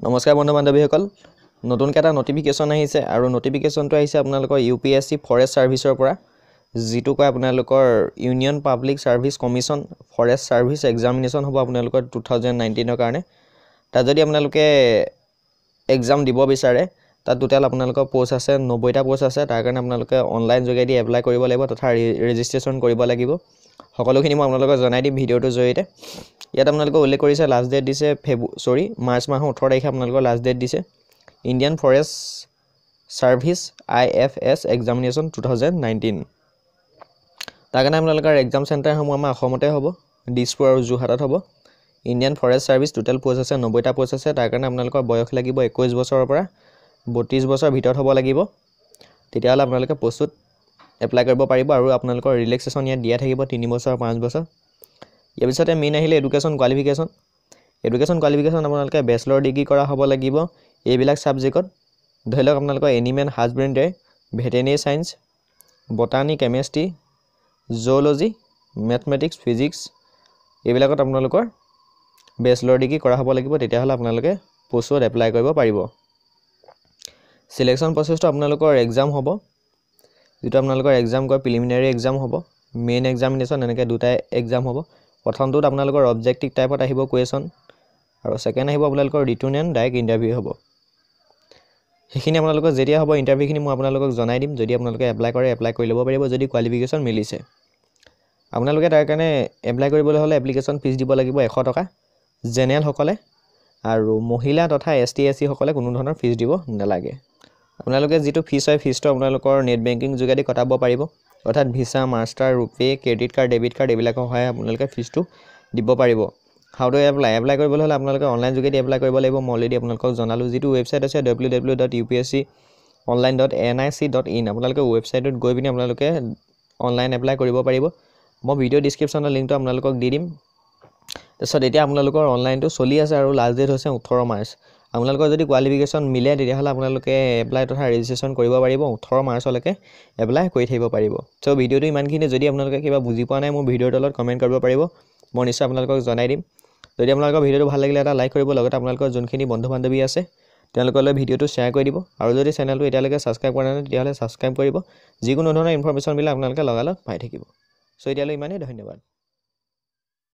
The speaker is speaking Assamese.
নমস্কাৰ বন্ধু বান্ধৱীসকল, নতুনকৈ এটা নটিফিকেশ্যন আহিছে আৰু নটিফিকেশ্যনটো আহিছে আপোনালোকৰ ইউপিএছচি ফৰেষ্ট ছাৰ্ভিচৰ পৰা, যিটো কয় আপোনালোকৰ Union Public Service Commission Forest Service Examination হ'ব আপোনালোকৰ 2019ৰ কাৰণে। তাত যদি আপোনালোকে এক্সাম দিব বিচাৰে, তাত টোটেল আপোনালোকৰ প'ষ্ট আছে 90টা প'ষ্ট আছে। তাৰ কাৰণে আপোনালোকে অনলাইন যোগেদি এপ্লাই কৰিব লাগিব তথা ৰেজিষ্ট্ৰেশ্যন কৰিব লাগিব। সকলোখিনি মই আপোনালোকক জনাই দিম ভিডিঅ'টোৰ জৰিয়তে। ইয়াত আপোনালোকে উল্লেখ কৰিছে লাষ্ট ডেট দিছে মাৰ্চ মাহৰ 18 তাৰিখে আপোনালোকৰ লাষ্ট ডেট দিছে। Indian Forest Service IFS Examination 2019। তাৰ কাৰণে আপোনালোকৰ এক্সাম চেণ্টাৰসমূহ আমাৰ অসমতে হ'ব, দিছপুৰ আৰু যোৰহাটত হ'ব। Indian Forest Service total post আছে 90টা প'ষ্ট আছে। তাৰ কাৰণে আপোনালোকৰ বয়স লাগিব 21 বছৰৰ পৰা 32 বছৰৰ ভিতৰত হ'ব লাগিব, তেতিয়াহ'লে আপোনালোকে প'ষ্টটোত এপ্লাই কৰিব পাৰিব। আৰু আপোনালোকৰ ৰিলেক্সেশ্যন ইয়াত দিয়া থাকিব 3 বছৰ 5 বছৰ। ইয়াৰ পিছতে মেইন আহিলে এডুকেশ্যন কোৱালিফিকেশ্যন। এডুকেশ্যন কোৱালিফিকেশ্যন আপোনালোকে বেচেলৰ ডিগ্ৰী কৰা হ'ব লাগিব এইবিলাক ছাবজেক্টত। ধৰি লওক আপোনালোকৰ animal husbandry, veterinary science, botany, chemistry, zoology, mathematics, physics, এইবিলাকত আপোনালোকৰ বেচেলৰ ডিগ্ৰী কৰা হ'ব লাগিব, তেতিয়াহ'লে আপোনালোকে প'ষ্টত এপ্লাই কৰিব পাৰিব। চিলেকশ্যন প্ৰচেছটো আপোনালোকৰ এক্সাম হ'ব, যিটো আপোনালোকৰ এক্সাম কয় প্ৰিলিমিনাৰী এক্সাম হ'ব, মেইন এক্সামিনেশ্যন, এনেকৈ দুটাই এক্সাম হ'ব। প্ৰথমটোত আপোনালোকৰ অবজেক্টিভ টাইপত আহিব কুৱেশ্যন আৰু ছেকেণ্ড আহিব আপোনালোকৰ ৰিটাৰ্ণ এণ্ড ডাইৰেক্ট ইণ্টাৰভিউ হ'ব। সেইখিনি আপোনালোকৰ যেতিয়া হ'ব ইণ্টাৰভিউখিনি মই আপোনালোকক জনাই দিম। যদি আপোনালোকে এপ্লাই কৰে এপ্লাই কৰি ল'ব পাৰিব, যদি কোৱালিফিকেশ্যন মিলিছে। আপোনালোকে তাৰ কাৰণে এপ্লাই কৰিবলৈ হ'লে এপ্লিকেশ্যন ফিজ দিব লাগিব 100 টকা জেনেৰেলসকলে, আৰু মহিলা তথা এছ টি এছ চিসকলে কোনো ধৰণৰ ফিজ দিব নালাগে। আপোনালোকে যিটো ফিজ হয় ফিজটো আপোনালোকৰ নেট বেংকিং যোগেদি কটাব পাৰিব, অৰ্থাৎ Visa, Master, RuPay, credit card, debit card এইবিলাকৰ সহায় আপোনালোকে ফিজটো দিব পাৰিব। How to apply? Apply কৰিবলৈ হ'লে আপোনালোকে অনলাইন যোগেদি এপ্লাই কৰিব লাগিব। মই অলৰেডি আপোনালোকক জনালোঁ। যিটো ৱেবছাইট আছে www.upsconline.nic.in, আপোনালোকে ৱেবছাইটত গৈ পিনি আপোনালোকে অনলাইন এপ্লাই কৰিব পাৰিব। মই ভিডিঅ' ডিছক্ৰিপশ্যনৰ লিংকটো আপোনালোকক দি দিম। তাৰপিছত এতিয়া আপোনালোকৰ অনলাইনটো চলি আছে আৰু লাষ্ট ডেট হৈছে 18 মাৰ্চ। আপোনালোকৰ যদি কোৱালিফিকেশ্যন মিলে তেতিয়াহ'লে আপোনালোকে এপ্লাই তথা ৰেজিষ্ট্ৰেশ্যন কৰিব পাৰিব, 18 মাৰ্চলৈকে এপ্লাই কৰি থাকিব পাৰিব। চ' ভিডিঅ'টো ইমানখিনি। যদি আপোনালোকে কিবা বুজি পোৱা নাই মোৰ ভিডিঅ'ৰ তলত কমেণ্ট কৰিব পাৰিব, মই নিশ্চয় আপোনালোকক জনাই দিম। যদি আপোনালোকৰ ভিডিঅ'টো ভাল লাগিলে এটা লাইক কৰিব, লগতে আপোনালোকৰ যোনখিনি বন্ধু বান্ধৱী আছে তেওঁলোকলৈ ভিডিঅ'টো শ্বেয়াৰ কৰি দিব। আৰু যদি চেনেলটো এতিয়ালৈকে ছাবস্ক্ৰাইব কৰা নাই তেতিয়াহ'লে ছাবস্ক্ৰাইব কৰিব। যিকোনো ধৰণৰ ইনফৰমেশ্যনবিলাক আপোনালোকে লগালগ পাই থাকিব। চ' এতিয়ালৈ ইমানেই, ধন্যবাদ।